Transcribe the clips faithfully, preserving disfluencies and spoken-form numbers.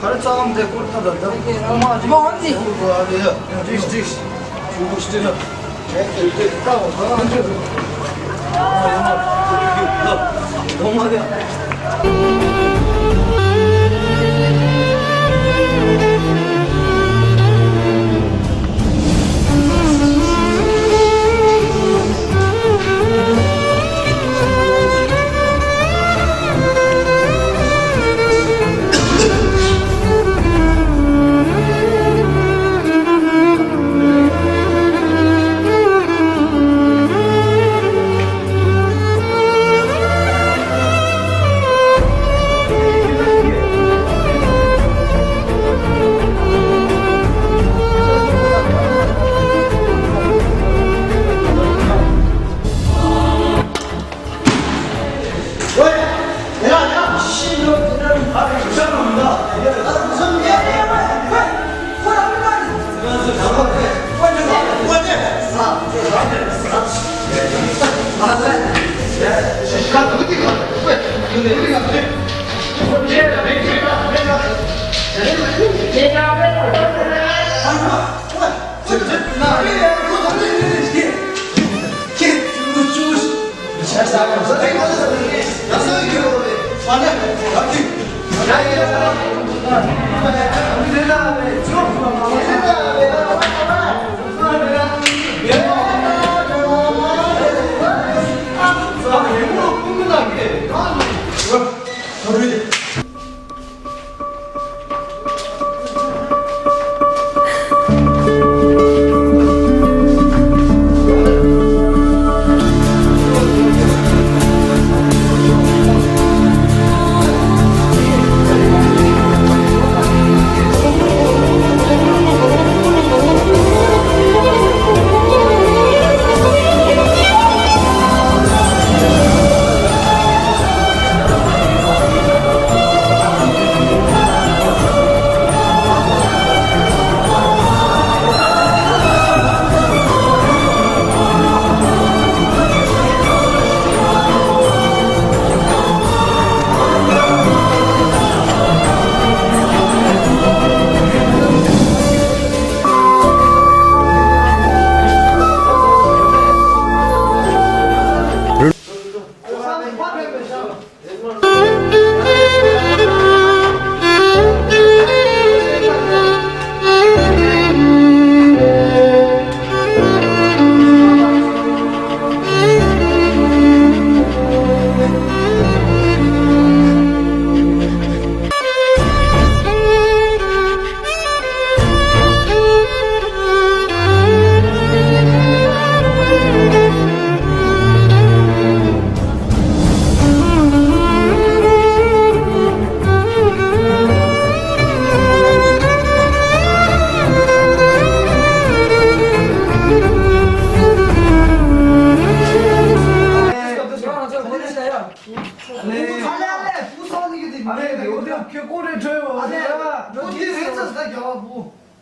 ག་རེ་རྩ་ལམ་དེ་བསྐོར་ཐབས་དང་། མ་འོན་ཏེ། ཨ་ལེ་ཡ། འགྲིག་འགྲིག །ཆུ་བོ་སྟེ་ན།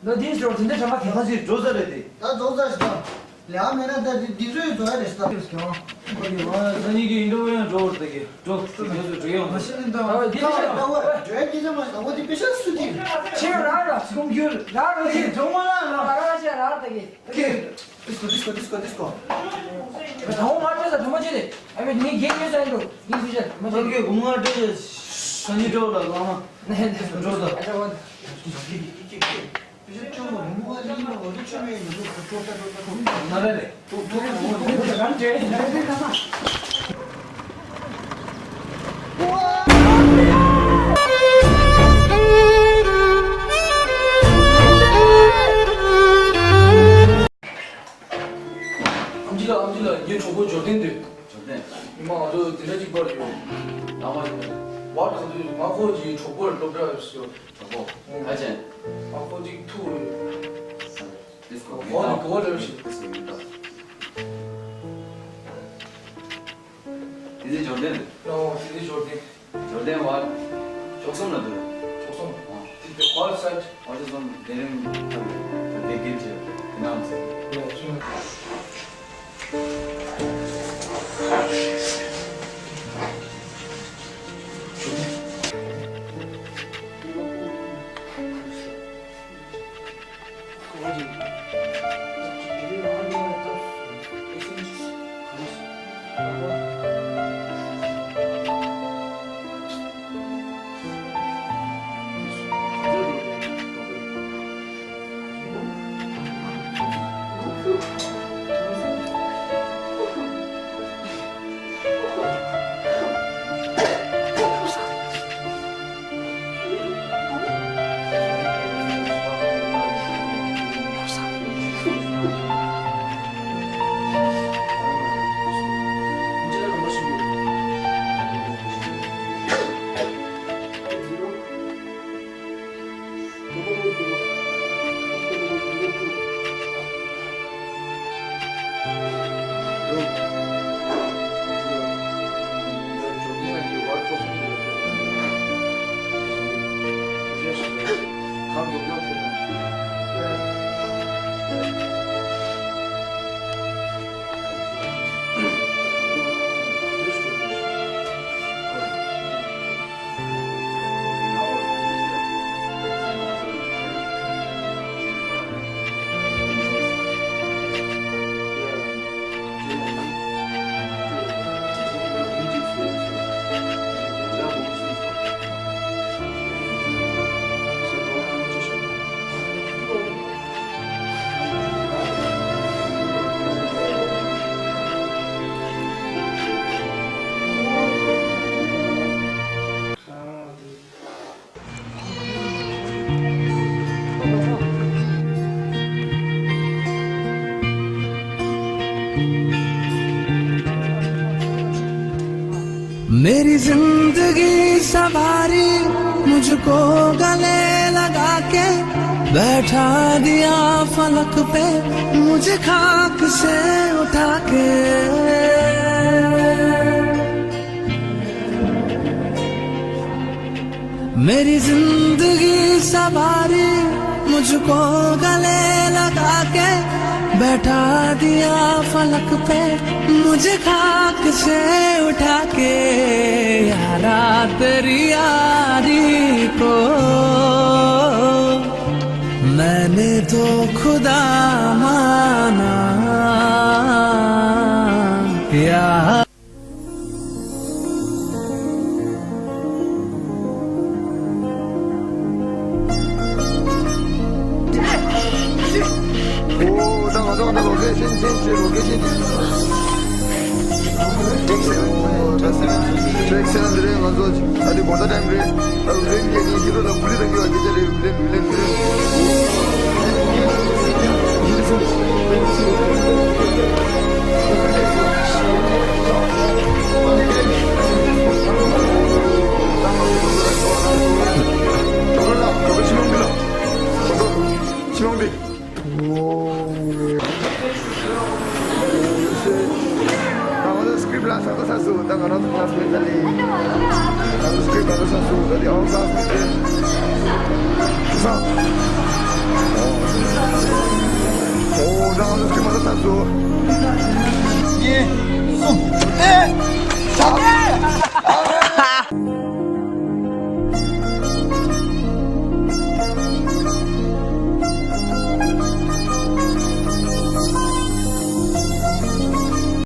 ལོ་དེའི་ཞོར་དེ་འདྲ་དྲན་པ་དེ། ད་ཅི་འགྲོ་ས་རེད་དེ། ད་འགྲོ་ས་ཞིག་ད། ལེགས་མེད་ན་ད་འདི་འདི་ཚོའི་བཟོ་ཡ་རེད་ས། ད་ནི་གི་ཨིན་འགྲོ་ཡང་འགྲོ་བར་ད་གི་འགྲོ་འགྲོ་འགྲོ་ཡང་མ་ཤེས་ནི་ད། ད་འདི་ད་ད་འགྲོ་ཡ་སྐད་ཆ་མ་ད་འོ་འདི་དཔེ་ཤ་སུ་དེ། ཁྱེད་རང་ལ་སྐོམ་རྒྱུ་རང་རེད་དེ། འགྲོ་མ་ལ་ལ་ར་ར་ཅེ་ར་ད་གི། ཀེ། ཌིསྐོ་ཌིསྐོ་ཌིསྐོ་ཌིསྐོ། ད་འོ་མ་སྤྲད་ད་གྲོ་མ་ཅེ་རེད། ཨ་མེ་ནི་རྒན་ཡོད་ས་ཡིན་འགྲོ་ཡིན་སུ་ཅེ་མ་ཅེ། ད་གི་འོ་མ་སྤྲད་ས་ནི་འགྲོ་ལ་ལ་མ། ནས་ནས་འགྲོ་ད། ཨ་ཅག་བ། ཨམ་ཆི་ལགས། ཨམ་ཆི་ལགས། ངའི་གྲོགས་པོ་འབྱོར་ལྡན་འདུག་འབྱོར་ལྡན། ཉི་མ་ང་ཚོ་འདི་འདྲ་གཅིག་པར་ཡོད། ལགས་མ་ཡོད། བར་ག་དུས་ང་ཁོ་གྱི་གྲོགས་པོར་སློབ་གྲྭ་ཡོད་ཟེར། གྲོགས་པོ། ཨ་ཅན། ང་ཁོ་གཅིག་ཐུག་ཡོད། ལིས་ཀོ། ཨོ་ནི་གོ་རེ་ཞིག་དེ་ཚེ་འབྱོར་ལྡན་རེད། ཨོ་དེ་ཚེ་འབྱོར་ལྡན། འབྱོར་ལྡན་བར། ཕྱོགས་གསུམ་ལ་འདུག་ཕྱོགས་གསུམ། ཨོ། དེ་དེ་བར་སར། བར་ཕྱོགས་གསུམ་བདེ་རིམ་ཐབས་ལ་བདེ་སྐྱིད་ཆེ་བ་དེ་ནང་ཚེ། ཡ་ཆུང་། मेरी जिंदगी सवारी मुझको गले लगा के बैठा दिया फलक पे मुझे खाक से उठा के। मेरी जिंदगी सवारी मुझको गले लगा के बैठा दिया फलक पे मुझे खाक से उठा के। यारा तेरी यारी को मैंने तो खुदा माना यार। ཨོ། ད་ང་ཚོ་ད་ལོ་ཀེ་ཤན་ཅེན་ཇི་བྱེད། ལོ་ཀེ་ཤན་ཅེན་ཇི། ཊེག་སེ་ཝེན། ཊེག་སེ་ཝེན་འདི་རེད། ང་ཚོ་ད་དེ་བོ་ད་ཊེམ་རེད། ད་ལེན་གྱི་ནི་ཧི་རོ་ལ་ཀུ་ལི་དང་གི་བ་སྐད་ཆ་རེད། ལེན་ལེན་ལེན། ཕྱི་ལོགས་འདི། ད་ང་ཚོ་སི་ཀི་རིབ་ལ་ས་ད་ས་སུ། ད་ང་རང་ཚོ་ཀི་ལ་སི་མེད་ད་ལེ། ང་ཚོ་སི་ཀི་རིབ་ད་ད་ས་སུ། ད་དེ་ཨའོ་ས་སུ་དེ་ས། ཨོ། ད་ང་ཚོ་སི་ཀི་རིབ་ད་ད་ས་སུ། གཉིས། གསུམ། ཨེ། ས།